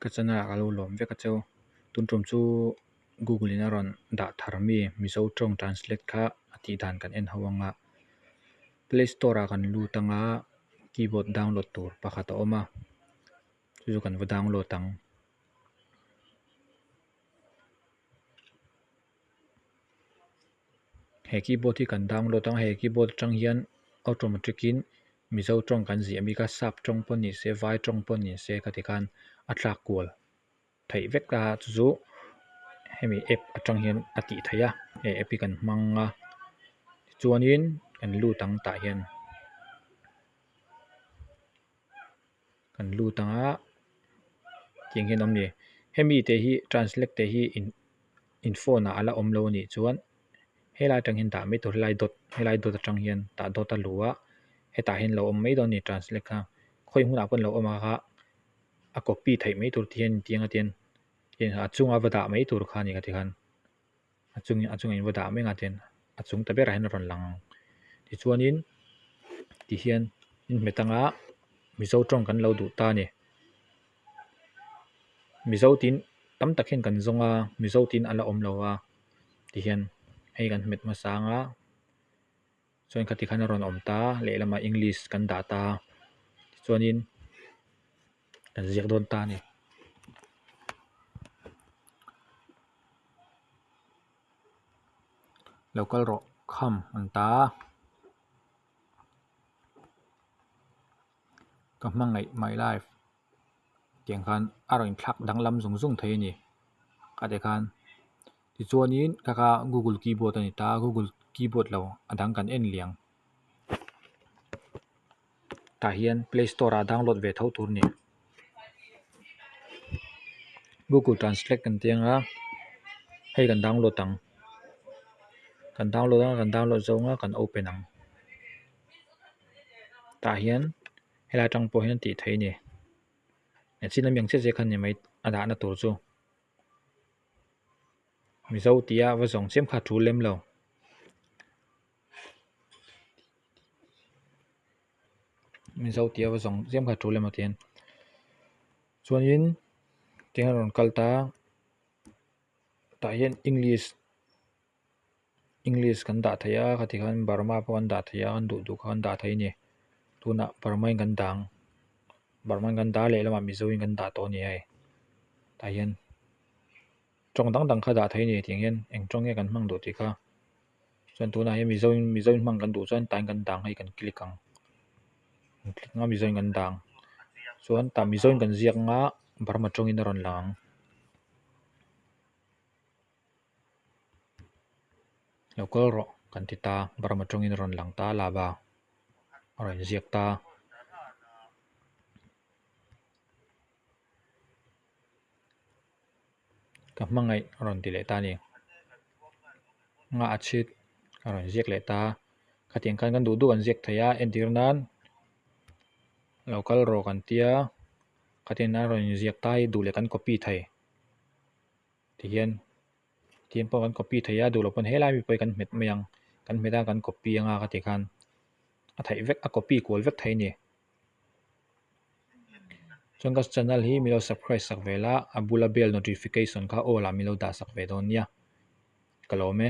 Ka channel ah ka lo lawm vek a cheu. Tun tum chu Google in a rawn dah thar mi Mizo tawng translate kha a tih dan kan en ho ang a. Play store ah kan lut ang a keyboard download tur pakhat a awm a chu chu kan va download ang. He keyboard hi kan download ang a he keyboard atang hian automatic in Mizo tawng kan ziah bik a sap tawng pawh ni se vai tawng pawh ni se khati khan a thlak kual theih vek a chu chu hemi app atang hian a tih theih a he app hi kan hmang a tichuanin kan lut ang tah hian kan lut ang a tiang hian a awm a ni hemi te hi translate te hi in in phone ah a la awm lo a nih chuan helai atang hian dah mai tur helai dot helai dot atang hian tah dot a luh a hetah hian lo awm mai dawn a ni translate kha khawi hmunah pawh an lo awm ang a a copy theih mai tur te hian tiang a tian a chunga va dah mai tur kha a ni ka ti khan. a chung a chungah in va dah mek a tian a chung ta berah hian a rawn lang ang tichuanin tihian in hmet anga mizo tawng kan lo duh ta a ni mizo tin tam tak hian kan zawng a mizo tin a la awm lo a tihian hei kan hmet hmasa anga chuan khati khan a rawn awm ta lehlamah english kan dah ta tichuanin. Kan ziak dawn ta a ni. Lo kal rawh kham an ta a. Ka hmangaih my life tiang khan a rawn inthlak danglam zung zung thei a ni. Khatah khan tichuanin ka kha google keyboard a ni ta a google keyboard lo a dang kan en liang. Tah hian play store ah download ve tho tur a ni. Google translate kan tih anga hei kan download ang. Kan download anga kan download zawng a kan open ang. Tah hian helai atang pawh hian tih theih a ni. Engchin ami ang chiah chiah kha ni mai a dahna tur chu. Mizo tia va zawng chiam kha a tul lem lo. Mizo tia va zawng chiam kha a tul emaw tihian chuanin tiang a rawn kal ta tah hian english english kan dah thei a khati khan burma pawh kan dah thei a kan duh duh kha kan dah thei a ni tunah burma in kan dah ang burma in kan dah a lehlamah mizo in kan dah tawh a ni hei tah hian. Tawng dang dang kha dah thei a ni tih ang hian eng tawng nge kan hmang duh tih kha chuan tunah hian mizo in mizo in hmang kan duh chuan tah hian kan dang hei kan click ang kan click ang a mizo in kan dang chuan tah mizo in kan ziak ang a burma tawngin a rawn lang ang. Lo kal rawh kan ti ta burma tawngin a rawn lang ta lava a rawn ziak ta. Ka hmangaih a rawn ti leh ta a ni. Nga a chhit a rawn ziak leh ta a. Khatiang khan kan duh duh an ziak thei a entir nan lo kal rawh kan tia khatiang nan a rawn inziak ta hi duh leh kan copy thei tihian tihian pawh kan copy thei a duh loh pawn helai mi pawh hi kan hmet mai ang kan hmet a kan copy anga khati khan a theih vek a copy kual vek thei a ni. Chuan ka channel hi min lo subscribe sak ve la a bula bell notification kha all ah min lo dah sak ve dawn nia ka lawm e.